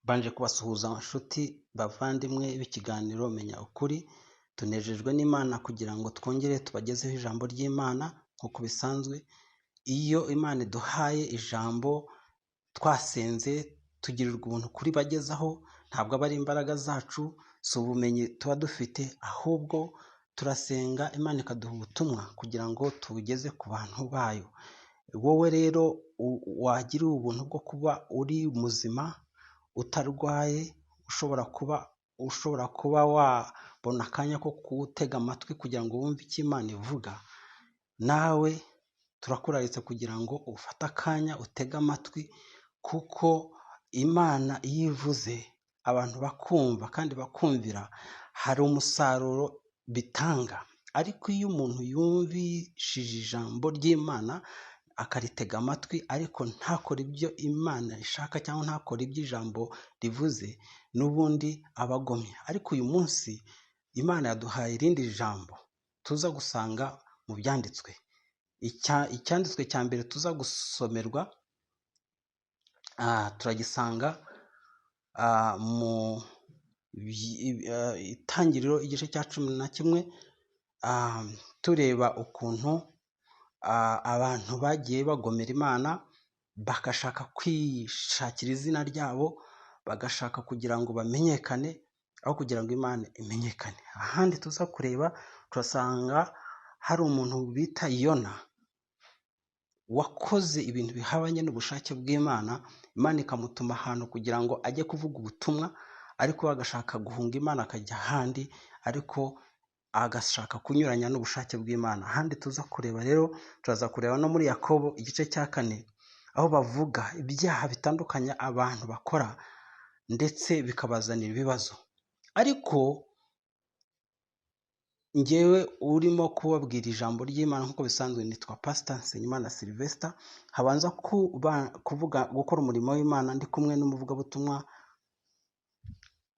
Mbanje kubasuhuza nshuti bavandimwe b'ikiganiro Menya Ukuri, tunejejwe n'Imana kugira ngo twongere tubagezeho ijambo ry'Imana nk'uko bisanzwe. Iyo Imana iduhaye ijambo twasenze tugirirwa ubuntu kuribagezaho, ntabwo aba ari imbaraga zacu, si ubumenyi tuba dufite, ahubwo turasenga Imana ikaduha ubutumwa kugira ngo tubugeze ku bantu bayo. Wowe rero wagiriwe ubuntu bwo kuba uri muzima, utarwaye, ushobora kuba wabona akanya ko gutega amatwi kugira ngo wumve icyo Imana ivuga, nawe turakuraritse kugira ngo ufate akanya utege amatwi, kuko Imana iyo ivuze abantu bakumva kandi bakumvira, hari umusaruro bitanga. Ariko iyo umuntu yumvishije ijambo ry'Imana akaritega amatwi ariko ntakore ibyo Imana ishaka cyangwa ntakore ibyo ijambo rivuze, n'ubundi aba agomye. Ariko uyu munsi Imana yaduhaye irindi jambo tuza gusanga mu byanditswe. Icyanditswe cya mbere tuza gusomerwa, turagisanga mu Itangiriro igice cya 11, tureba ukuntu abantu bagiye bagomera Imana, bagashaka kwishakira izina ryabo, bagashaka kugira ngo bamenyekane aho kugira ngo Imana imenyekane. Ahandi tuza kureba turasanga hari umuntu bita Yona wakoze ibintu bihabanye n'ubushake bw'Imana, Imana ikamutuma ahantu kugira ngo ajye kuvuga ubutumwa, ariko agashaka guhunga Imana akajya ahandi, ariko agashaka kunyuranya n'ubushake bw'Imana. Ahandi tuza kureba rero, turaza kureba no muri Yakobo igice cya 4, aho bavuga ibyaha bitandukanye abantu bakora ndetse bikabazanira ibibazo. Ariko njyewe urimo kubabwira ijambo ry'Imana nk'uko bisanzwe nitwa Pastor Nsengimana Sylvester, habanza kuvuga gukora umurimo w'Imana ndi kumwe n'umuvugabutumwa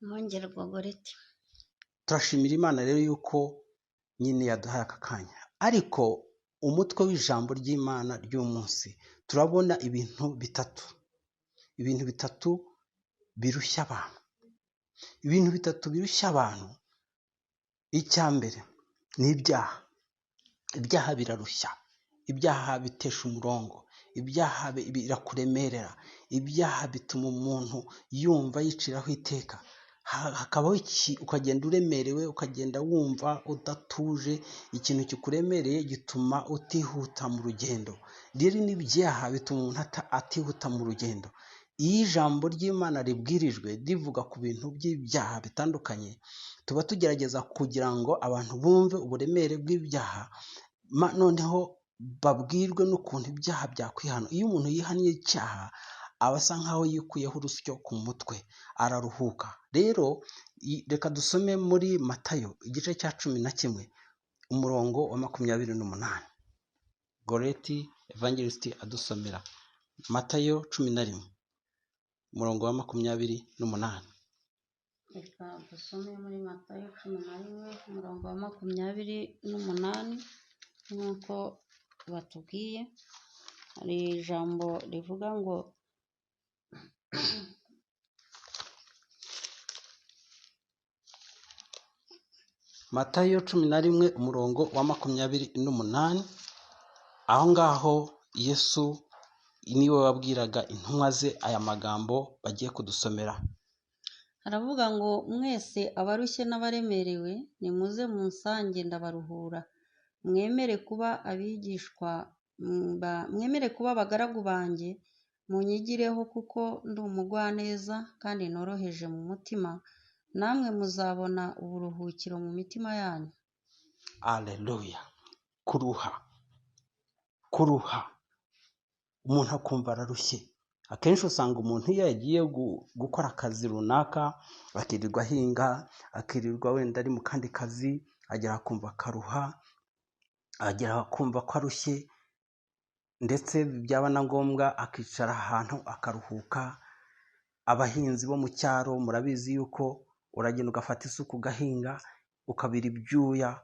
Mwongerwa Goreti. Turashimira Imana rero yuko nyine yaduhaye aka kanya. Ariko umutwe w'ijambo ry'Imana ry'umunsi turabona ibintu bitatu, ibintu bitatu birushya abantu, ibintu bitatu birushya abantu. Icya mbere ni ibyaha. Ibyaha birarushya, ibyaha bitesha umurongo, ibyaha birakuremerera, ibyaha bituma umuntu yumva yiciraho iteka. Hakabaho ukagenda uremerewe, ukagenda wumva udatuje, ikintu kikuremereye gituma utihuta mu rugendo. Rero n'ibyaha bituma umuntu atihuta mu rugendo. Iyo ijambo ry'Imana ribwirijwe rivuga ku bintu by'ibyaha bitandukanye, tuba tugerageza kugira ngo abantu bumve uburemere bw'ibyaha, noneho babwirwe n'ukuntu ibyaha byakwihana. Iyo umuntu yihannye icyaha aba asa nkaho yikuyeho urusyo ku mutwe, araruhuka. Rero reka dusome muri Matayo igice cya 11 umurongo wa 28. Goreti Evangelist adusomera Matayo 11 umurongo wa 28. Reka dusome muri Matayo 11 umurongo wa 28, nk'uko batubwiye. Hari ijambo rivuga ngo Matayo 11 umurongo wa 28. Aho ngaho Yesu niwe wabwiraga intumwa ze aya magambo bagiye kudusomera. Aravuga ngo mwese abarushye n'abaremerewe nimuze munsange ndabaruhura, mwemere kuba abigishwa, mwemere kuba abagaragu banjye, munyigireho kuko ndi umugwaneza kandi noroheje mu mutima, namwe muzabona uburuhukiro mu mitima yanyu. Haleluya. Kuruha, kuruha, umuntu akumva ararushye. Akenshi usanga umuntu iyo yagiye gukora akazi runaka, akirirwa ahinga, akirirwa wenda ari mu kandi kazi, agera akumva akaruha, agera akumva ko arushye, ndetse byaba na ngombwa akicara ahantu akaruhuka. Abahinzi bo mu cyaro murabizi yuko uragenda ugafata isuka ugahinga, ukabira ibyuya.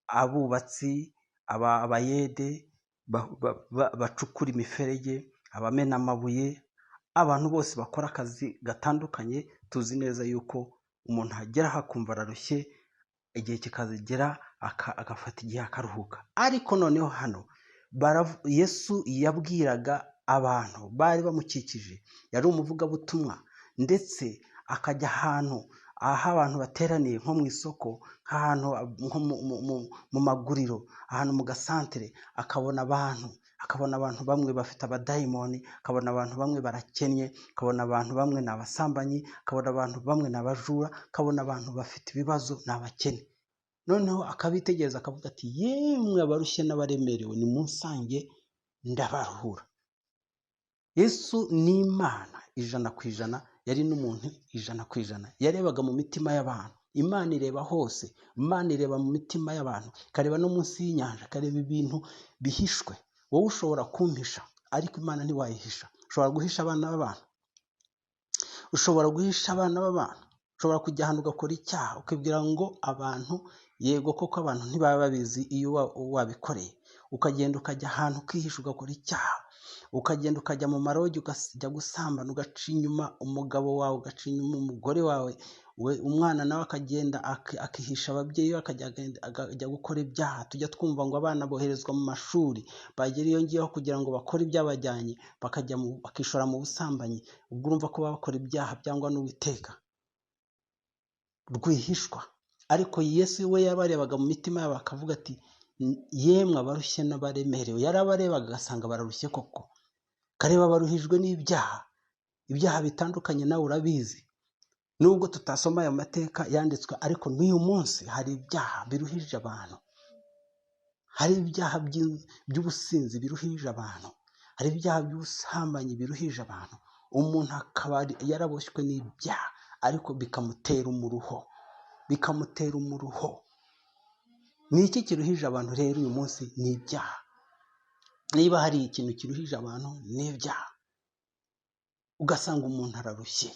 Abubatsi, abayede bacukura imiferege, abamena amabuye, Abantu bose bakora akazi gatandukanye tuzi neza yuko umuntu ageraho akumva ararushye, igihe kikagera agafata igihe akaruhuka. Ariko noneho hano Yesu yabwiraga abantu bari bamukikije, yari umuvugabutumwa, ndetse akajya ahantu aho abantu bateraniye, nko mu isoko, nk'ahantu nko mu maguriro, ahantu mu gasantere, akabona abantu, akabona abantu bamwe bafite abadayimoni, akabona abantu bamwe barakennye, akabona abantu bamwe ni abasambanyi, akabona abantu bamwe ni abajura, akabona abantu bafite ibibazo ni abakene. Noneho akabitegereza akavuga ati yemwe abarushye n'abaremerewe nimunsange ndabaruhura. Yesu ni Imana 100%, yari n'umuntu 100%. Yarebaga mu mitima y'abantu. Imana ireba hose, Imana ireba mu mitima y'abantu, ikareba no munsi y'inyanja, ikareba ibintu bihishwe. Wowe ushobora kumpisha, ariko Imana ntiwayihisha. Ushobora guhisha abana b'abantu, ushobora guhisha abana b'abantu, ushobora kujya ahantu ugakora icyaha, ukibwira ngo abantu, yego koko abantu ntibaba babizi iyo wabikoreye. Ukagenda ukajya ahantu ukihisha ugakora icyaha, ukagenda ukajya mu marogi, ukajya gusambana, ugaca inyuma umugabo wawe, ugaca inyuma umugore wawe, we umwana nawe akagenda akihisha ababyeyi be, akajya gukora ibyaha. Tujya twumva ngo abana boherezwa mu mashuri, bagera iyo ngiyo kugira ngo bakore ibyabajyanye, bakishora mu busambanyi. Ubwo urumva ko baba bakora ibyaha byangwa n'Uwiteka rwihishwa. Ariko Yesu we yabarebaga mu mitima yabo akavuga ati yemwe abarushye n'abaremerewe. Yarabarebaga agasanga bararushye koko, akareba baruhijwe n'ibyaha, ibyaha bitandukanye, nawe urabizi. Nubwo tutasoma aya mateka yanditswe, ariko n'uyu munsi hari ibyaha biruhije abantu, hari ibyaha by'ubusinzi biruhije abantu, hari ibyaha by'ubusambanyi biruhije abantu. Umuntu akaba yaraboshywe n'ibyaha, ariko bikamutera umuruho, bikamutera umuruho. Ni iki kiruhije abantu rero uyu munsi? Ni ibyaha. Niba hari ikintu kiruhije abantu ni ibyaha. Ugasanga umuntu ararushye,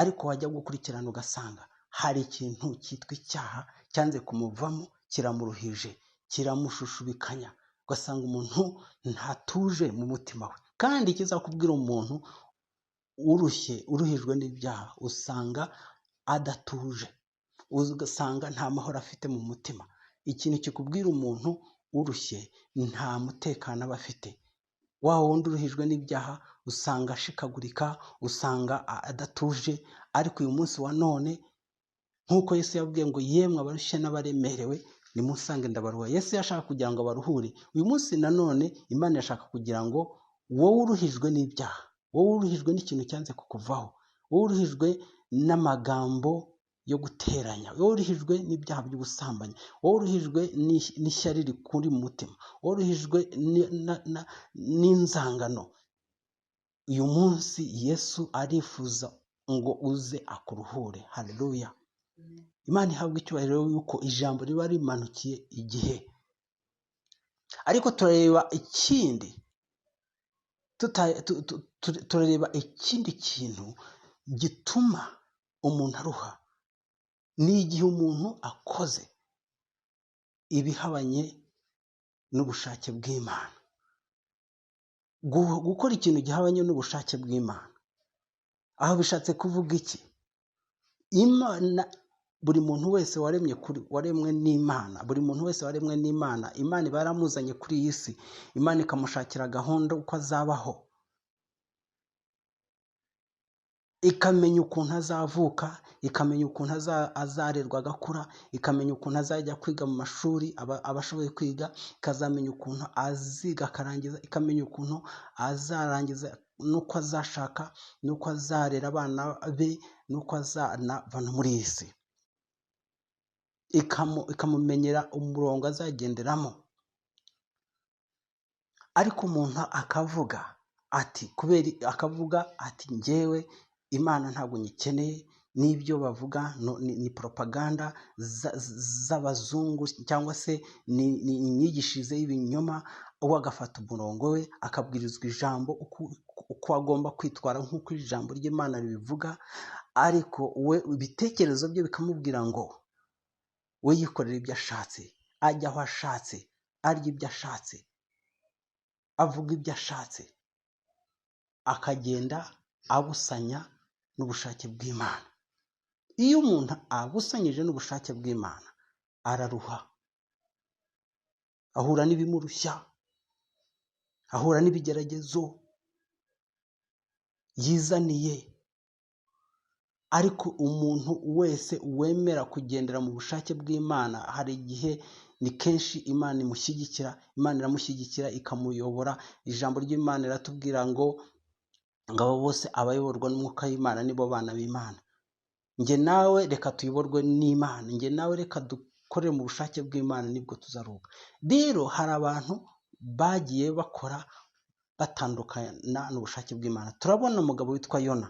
ariko wajya gukurikirana ugasanga hari ikintu cyitwa icyaha cyanze kumuvamo, kiramuruhije, kiramushushubikanya. Ugasanga umuntu ntatuje mu mutima we. Kandi ikizakubwira umuntu urushye, uruhijwe n'ibyaha, usanga adatuje, ugasanga nta mahoro afite mu mutima. Ikintu kikubwira umuntu urushye nta mutekano aba afite. Wa wundi uruhijwe n'ibyaha usanga ashikagurika, usanga adatuje. Ariko uyu munsi wa none, nk'uko Yesu yabwiye ngo yemwe abarushye n'abaremerewe nimunsange ndabaruha. Yesu yashaka kugira ngo abaruhure. Uyu munsi nanone Imana yashaka kugira ngo wowe uruhijwe n'ibyaha, wowe uruhijwe n'ikintu cyanze kukuvaho, wowe uruhijwe n'amagambo yo guteranya, wowe uruhijwe n'ibyaha by'ubusambanyi, wowe uruhijwe n'ishyari rikuri mu mutima, wowe uruhijwe n'inzangano, uyu munsi Yesu arifuza ngo uze akuruhure. Haleluya. Imana ihabwa icyubahiro yuko ijambo riba rimanukiye igihe. Ariko turareba ikindi, turareba ikindi kintu gituma umuntu aruha. Ni igihe umuntu akoze ibihabanye n'ubushake bw'Imana. Gukora ikintu gihabanye n'ubushake bw'Imana, aho bishatse kuvuga iki? Imana, buri muntu wese waremye kuri, waremwe n'Imana, buri muntu wese waremwe n'Imana, Imana iba yaramuzanye kuri iyi si, Imana ikamushakira gahunda uko azabaho, ikamenya ukuntu azavuka, ikamenya ukuntu azarerwa agakura, ikamenya ukuntu azajya kwiga mu mashuri aba ashoboye kwiga, ikazamenya ukuntu aziga akarangiza, ikamenya ukuntu azarangiza, n'uko azashaka, n'uko azarera abana be, n'uko azanava no muri iyi si. Ikamumenyera umurongo azagenderamo. Ariko umuntu akavuga ati, kubera akavuga ati njyewe Imana ntabwo nyikeneye, n'ibyo bavuga ni propaganda z'abazungu, cyangwa se ni imyigishirize y'ibinyoma. We agafata umurongo we, akabwirizwa ijambo uko agomba kwitwara nk'uko ijambo ry'Imana ribivuga, ariko we ibitekerezo bye bikamubwira ngo we yikorera ibyo ashatse, ajya aho ashatse, arya ibyo ashatse, avuga ibyo ashatse, akagenda abusanya n'ubushake bw'Imana. Iyo umuntu abusanyije n'ubushake bw'Imana araruha, ahura n'ibimurushya, ahura n'ibigeragezo yizaniye. Ariko umuntu wese wemera kugendera mu bushake bw'Imana, hari igihe ni kenshi Imana imushyigikira, Imana iramushyigikira ikamuyobora. Ijambo ry'Imana riratubwira ngo abo bose abayoborwa n'umwuka w'Imana nibo bana b'Imana. Njye nawe reka tuyoborwe n'Imana, njye nawe reka dukorere mu bushake bw'Imana, nibwo tuzaruhuka. Rero hari abantu bagiye bakora batandukana n'ubushake bw'Imana. Turabona umugabo witwa Yona,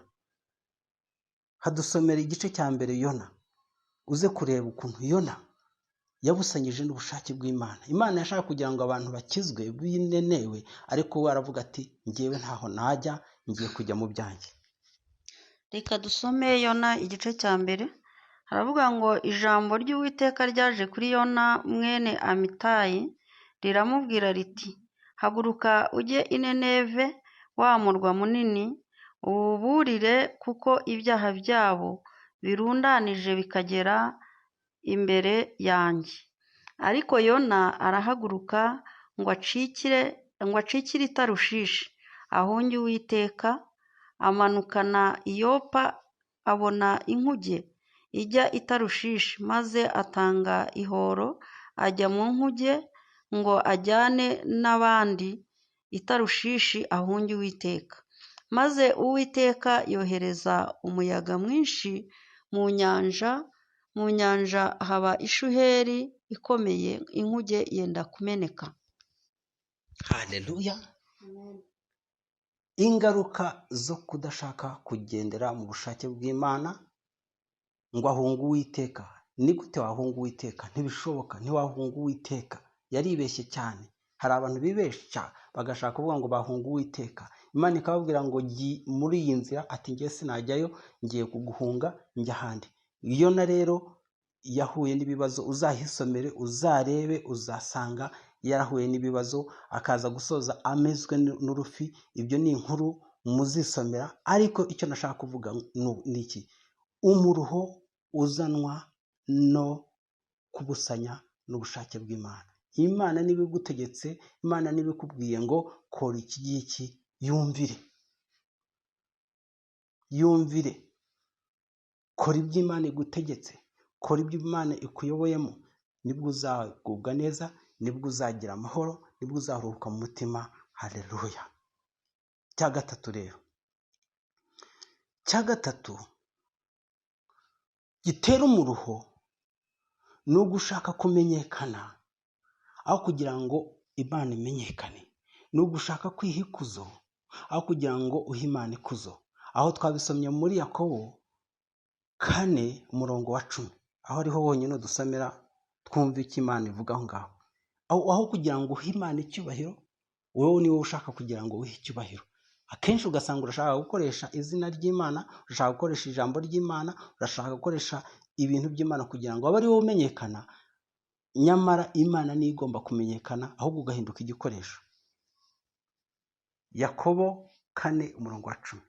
hadusomera igice cya mbere Yona, uze kureba ukuntu Yona yabusanyije n'ubushake bw'Imana. Imana yashaka kugira ngo abantu bakizwe binenewe, ariko we aravuga ati ngewe ntaho najya, ngiye kujya mu byanjye. Reka dusome Yona igice cya mbere. Haravuga ngo ijambo ry'Uwiteka ryaje kuri Yona mwene Amitayi riramubwira riti haguruka ujye i Nineve wa murwa munini, uwuburire kuko ibyaha byabo birundanije bikagera imbere yanjye. Ariko Yona arahaguruka ngo acikire i Tarushishi ahunge Uwiteka, amanukana i Yopa abona inkuge ijya i Tarushishi, maze atanga ihoro ajya mu nkuge ngo ajyane n'abandi i Tarushishi ahunge Uwiteka. Maze Uwiteka yohereza umuyaga mwinshi mu nyanja haba ishuheri ikomeye, inkuge yenda kumeneka. Haleluya. Ingaruka zo kudashaka kugendera mu bushake bw'Imana ngo ahunge Uwiteka. Ni gute wahunga Uwiteka? Ntibishoboka, ntiwahunga Uwiteka. Yaribeshye cyane. Hari abantu bibeshya bagashaka kuvuga ngo bahunga Uwiteka, Imana ikababwira ngo muri iyi nzira, ati ngiye sinajyayo, ngiye kuguhunga njya ahandi. Yona rero yahuye n'ibibazo, uzahisomere uzarebe, uzasanga yarahuye n'ibibazo, akaza gusoza amezwe n'urufi. Ibyo ni inkuru muzisomera, ariko icyo nashaka kuvuga ni iki: umuruho uzanwa no kubusanya n'ubushake bw'Imana. Imana niba igutegetse, Imana niba ikubwiye ngo kora iki ngiki, yumvire, yumvire, kora ibyo Imana igutegetse, kora ibyo Imana ikuyoboyemo, nibwo uzagubwa neza, nibwo uzagira amahoro, nibwo uzaruhuka mu mutima. Haleluya. Cya gatatu rero, cya gatatu gitera umuruho ni ugushaka kumenyekana aho kugira ngo Imana imenyekane, ni ugushaka kwiha ikuzo aho kugira ngo uhe Imana ikuzo. Aho twabisomye muri Yakobo 4 umurongo wa 10, aho ariho honyine dusomera twumva icyo Imana ivuga aho ngaho. Aho kugira ngo uhe Imana icyubahiro, wowe ni wowe ushaka kugira ngo uhe icyubahiro. Akenshi ugasanga urashaka gukoresha izina ry'Imana, urashaka gukoresha ijambo ry'Imana, urashaka gukoresha ibintu by'Imana kugira ngo abe ari wowe umenyekana, nyamara Imana niyo igomba kumenyekana, ahubwo ugahinduka igikoresho. Yakobo 4 umurongo wa 10.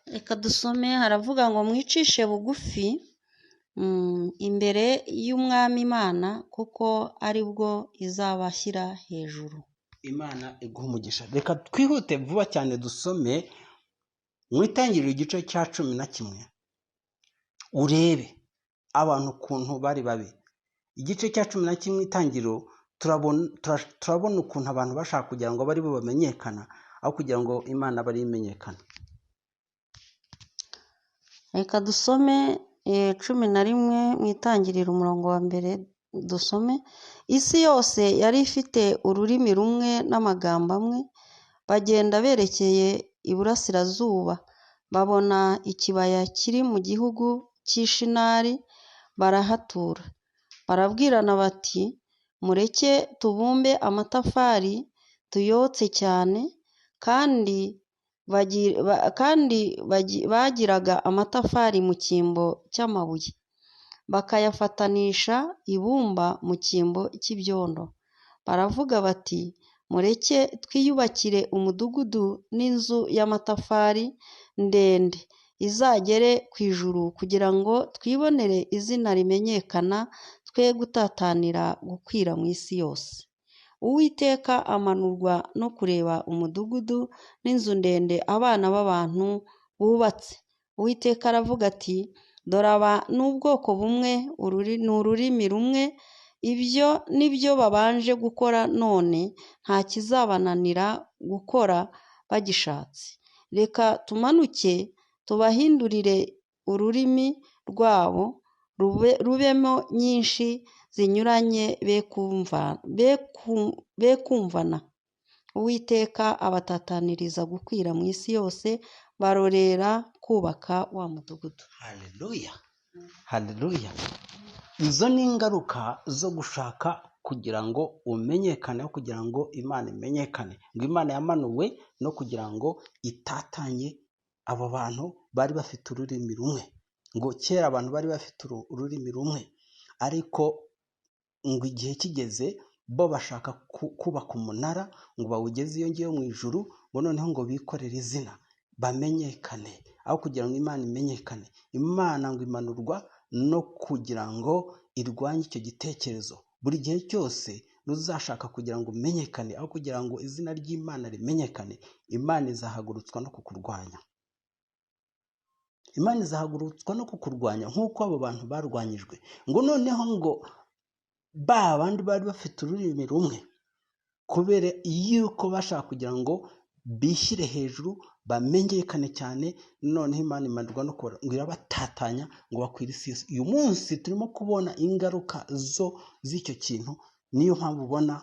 Reka dusome. Haravuga ngo mwicishe bugufi imbere y'Umwami Imana, kuko ari bwo izabashyira hejuru. Imana iguha umugisha. Reka twihute vuba cyane dusome mu Itangiriro igice cya 11, urebe abantu ukuntu bari babi. Igice cya 11 Itangiriro, turabona ukuntu abantu bashaka kugira ngo bari bo bamenyekana aho kugira ngo Imana bari imenyekana. Reka dusome 11 mu Itangiriro umurongo wa mbere dusome. Isi yose yari ifite ururimi rumwe n'amagambo amwe, bagenda berekeye iburasirazuba, babona ikibaya kiri mu gihugu cy'Ishinari, barahatura. Barabwirana bati mureke tubumbe amatafari tuyotse cyane, kandi bagiraga amatafari mu cyimbo cy'amabuye, bakayafatanisha ibumba mu cyimbo cy'ibyondo. Baravuga bati Mureke twiyubakire umudugudu n'inzu y'amatafari ndende izagere ku ijuru, kugira ngo twibonere izina rimenyekana, twe gutatanira gukwira mu isi yose. Uwiteka amanurwa no kureba umudugudu n'inzu ndende abana b'abantu bubatse. Uwiteka aravuga ati: Dore aba ni ubwoko bumwe, ni ururimi rumwe, ibyo ni byo babanje gukora none nta kizabananira gukora bagishatse. Reka tumanuke tubahindurire ururimi rwabo, rubemo nyinshi zinyuranye, be kumvana. Uwiteka abatataniriza gukwira mu isi yose, barorera kubaka wa mudugudu. Haleluya, haleluya. Izo ni ingaruka zo gushaka kugira ngo umenyekane, aho kugira ngo Imana imenyekane. Ngo Imana yamanuwe no kugira ngo itatanye abo bantu bari bafite ururimi rumwe. Ngo kera abantu bari bafite ururimi rumwe, ariko ngo igihe kigeze bo bashaka kubaka umunara ngo bawugeze iyo ngiyo mu ijuru, ngo noneho ngo bikorere izina bamenyekane, aho kugira ngo Imana imenyekane. Imana ngo imanurwa no kugira ngo irwanye icyo gitekerezo. Buri gihe cyose ruzashaka kugira ngo umenyekane, aho kugira ngo izina ry'Imana rimenyekane, Imana izahagurutswa no kukurwanya. Imana izahagurutswa no kukurwanya nk'uko abo bantu barwanyijwe. Ngo noneho ngo ba bandi bari bafite ururimi rumwe, kubera yuko bashaka kugira ngo bishyire hejuru bamenyekane cyane, noneho Imana imanurwa no kubara, ngo irabatatanya ngo bakwire isi yose. Uyu munsi turimo kubona ingaruka zo z'icyo kintu. Niyo mpamvu ubona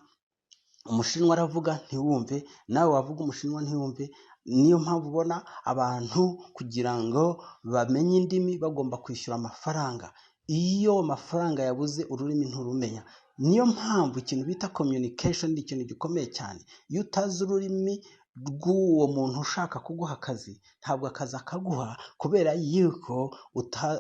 umushinwa aravuga ntiwumve, nawe wavuga umushinwa ntiwumve. Niyo mpamvu ubona abantu kugira ngo bamenye indimi bagomba kwishyura amafaranga. Iyo amafaranga yabuze ururimi nturumenya. Niyo mpamvu ikintu bita communication ni ikintu gikomeye cyane. Iyo utazi ururimi rw'uwo muntu ushaka kuguha akazi, ntabwo akazi akaguha, kubera yuko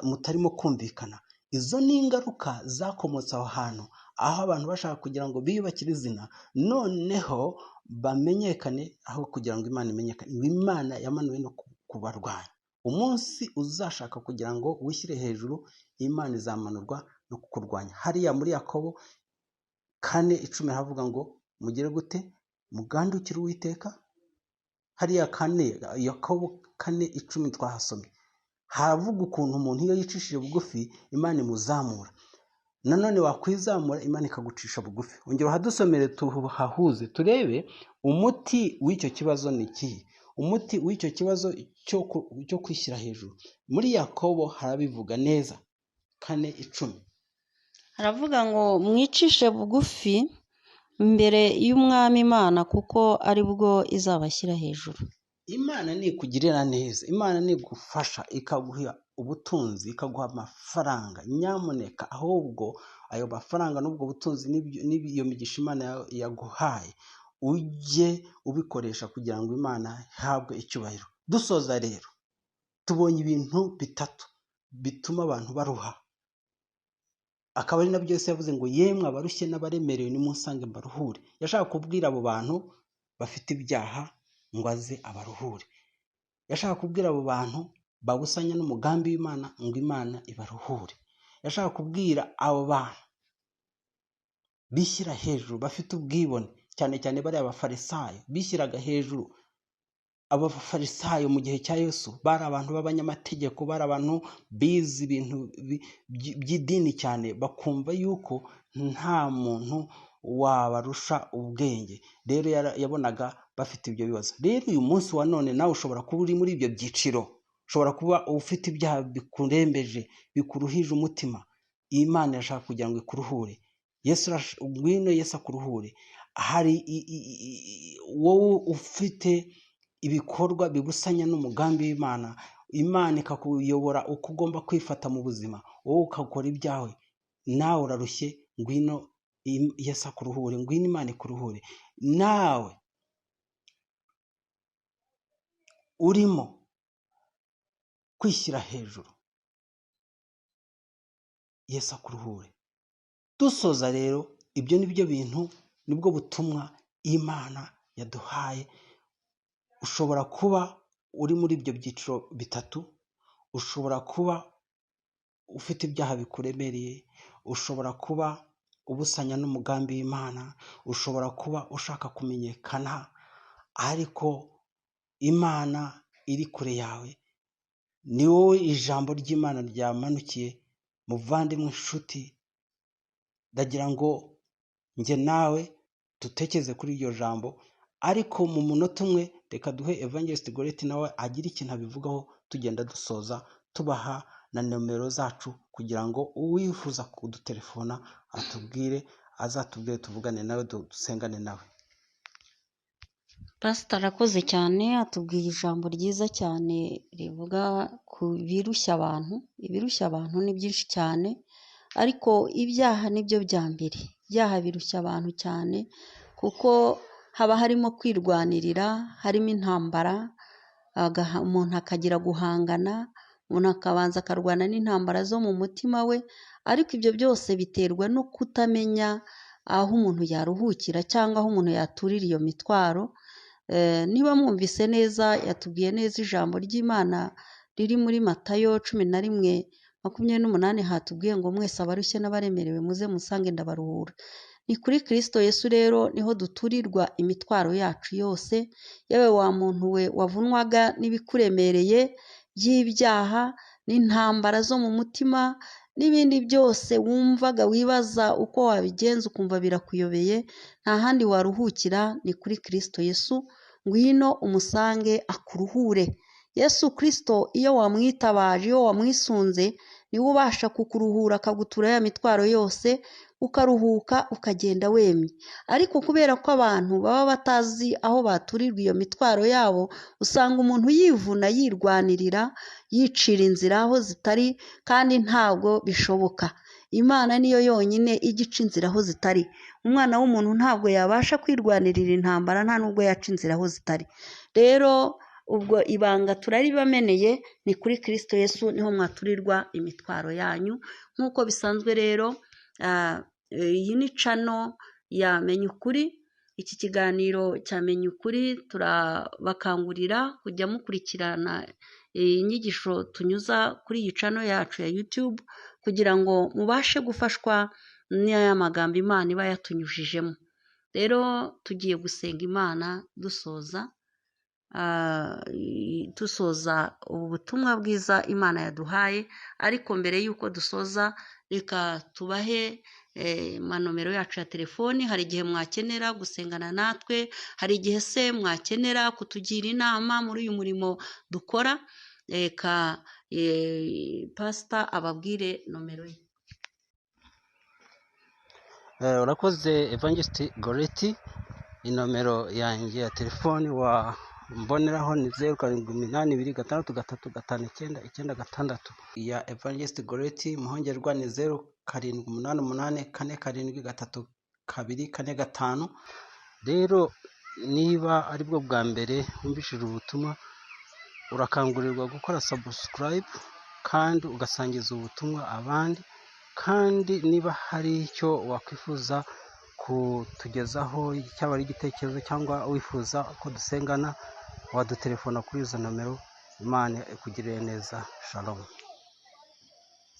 mutarimo kumvikana. Izo ni ingaruka zakomotse aho hantu, aho abantu bashaka kugira ngo biyubakire izina, noneho bamenyekane, aho kugira ngo Imana imenyekane. Imana yamanuwe no kubarwanya. Umunsi uzashaka kugira ngo wishyire hejuru, Imana izamanurwa no kukurwanya. Hariya muri Yakobo 4:10 havuga ngo mugire gute? Mugandukire Uwiteka. Hariya 4, Yakobo 4:10 twahasomye, haravuga ukuntu umuntu iyo yicishije bugufi Imana imuzamura. Nanone wakwizamura Imana ikagucisha bugufi. Ongera uhadusomere tuhahuze, turebe umuti w'icyo kibazo ni ikihe. Umuti w'icyo kibazo cyo kwishyira hejuru. Muri Yakobo harabivuga neza 4:10. Haravuga ngo mwicishe bugufi imbere y'Umwami Imana, kuko ari bwo izabashyira hejuru. Imana nikugirira neza, Imana nigufasha ikaguha ubutunzi, ikaguha amafaranga, nyamuneka ahubwo ayo mafaranga n'ubwo butunzi n'iyo migisha Imana yaguhaye ujye ubikoresha kugira ngo Imana ihabwe icyubahiro. Dusoza rero tubonye ibintu bitatu bituma abantu baruha, akaba ari nabyo Yesu yavuze ngo yemwe abarushye n'abaremerewe nimunsange mbaruhure. Yashaka kubwira abo bantu bafite ibyaha ngo aze abaruhure. Yashaka kubwira abo bantu babusanya n'umugambi w'Imana ngo Imana ibaruhure. Yashaka kubwira abo bantu bishyira hejuru bafite ubwibone, cyane cyane bariya bafarisayo bishyiraga hejuru. Aba bafarisayo mu gihe cya Yesu bari abantu b'abanyamategeko, bari abantu bize ibintu by'idini cyane, bakumva yuko nta muntu wabarusha ubwenge. Rero yabonaga bafite ibyo bibazo. Rero uyu munsi wa none nawe ushobora kuba uri muri ibyo byiciro, ushobora kuba ufite ibyaha bikurembeje, bikuruhije umutima. Imana irashaka kugira ngo ikuruhure. Yesu ngwino Yesu akuruhure. Hari wowe ufite ibikorwa bibusanya n'umugambi w'Imana, Imana ikakuyobora uko ugomba kwifata mu buzima, wowe ukakora ibyawe, nawe urarushye, ngwino Yesu akuruhure, ngwino Imana ikuruhure. Nawe urimo kwishyira hejuru, Yesu akuruhure. Dusoza rero, ibyo ni byo bintu, nibwo butumwa Imana yaduhaye. Ushobora kuba uri muri ibyo byiciro bitatu, ushobora kuba ufite ibyaha bikuremereye, ushobora kuba ubusanya n'umugambi w'Imana, ushobora kuba ushaka kumenyekana, ariko Imana iri kure yawe. Ni wowe ijambo ry'Imana ryamanukiye, muvandimwe nshuti, ndagira ngo njye nawe dutekereze kuri iryo jambo, ariko mu munota umwe reka duhe Evangelist Goreti nawe agire ikintu abivugaho, tugenda dusoza tubaha na nomero zacu kugira ngo uwifuza kudutelefona atubwire, azatubwire tuvugane nawe, dusengane nawe. Pastor arakoze cyane, atubwiye ijambo ryiza cyane rivuga ku birushya abantu. Ibirushya abantu ni byinshi cyane, ariko ibyaha nibyo bya mbere. Ibyaha birushya abantu cyane kuko haba harimo kwirwanirira, harimo intambara, umuntu akagira guhangana, umuntu akabanza akarwana n'intambara zo mu mutima we, ariko ibyo byose biterwa no kutamenya aho umuntu yaruhukira cyangwa aho umuntu yaturira iyo mitwaro. Niba mwumvise neza, yatubwiye neza ijambo ry'Imana riri muri Matayo 11:28, hatubwiye ngo mwese abarushye n'abaremerewe muze musange ndabaruhura. Ni kuri Kristo Yesu rero niho duturirwa imitwaro yacu yose. Yewe wa muntu we wavunwaga n'ibikuremereye by'ibyaha n'intambara zo mu mutima n'ibindi byose wumvaga wibaza uko wabigenza ukumva birakuyobeye, nta handi waruhukira ni kuri Kristo Yesu. Ngwino umusange akuruhure. Yesu Kristo iyo wamwitabaje, iyo wamwisunze, niwe ubasha kukuruhura akagutura ya mitwaro yose, ukaruhuka ukagenda wemye. Ariko kubera ko abantu baba batazi aho baturirwa iyo mitwaro yabo, usanga umuntu yivuna, yirwanirira, yicira inzira aho zitari, kandi ntabwo bishoboka. Imana niyo yonyine ijya ica inzira aho zitari. Umwana w'umuntu ntabwo yabasha kwirwanirira intambara, nta nubwo yaca inzira aho zitari. Rero ubwo ibanga turaribameneye, ni kuri Kristo Yesu niho mwaturirwa imitwaro yanyu. Nk'uko bisanzwe rero, iyi ni cano ya Menya Ukuri. Iki kiganiro cya Menya Ukuri turabakangurira kujya mukurikirana inyigisho tunyuza kuri iyi cano yacu ya YouTube, kugira ngo mubashe gufashwa n'aya magambo Imana iba yatunyujijemo. Rero tugiye gusenga Imana dusoza ubu butumwa bwiza Imana yaduhaye. Ariko mbere y'uko dusoza, reka tubahe manomero yacu ya telefoni. Hari igihe mwakenera gusengana natwe, hari igihe se mwakenera kutugira inama muri uyu murimo dukora. Reka Pastor ababwire nomero ye. Urakoze Evangelist Goreti. Inomero yanjye ya telefoni wa mboneraho ni 0782 6 3 5 9 9 6. Iya Evangelist Goreti Muhongerwa ni 0788 4 7 3 2 4 5. Rero niba aribwo bwa mbere wumvishije ubutumwa, urakangurirwa gukora subscribe kandi ugasangiza ubutumwa abandi, kandi niba hari icyo wakwifuza kutugezaho, cyaba ari igitekerezo cyangwa wifuza ko dusengana, wadutelefona kuri izo nomero. Imana ikugirire neza. Shalom.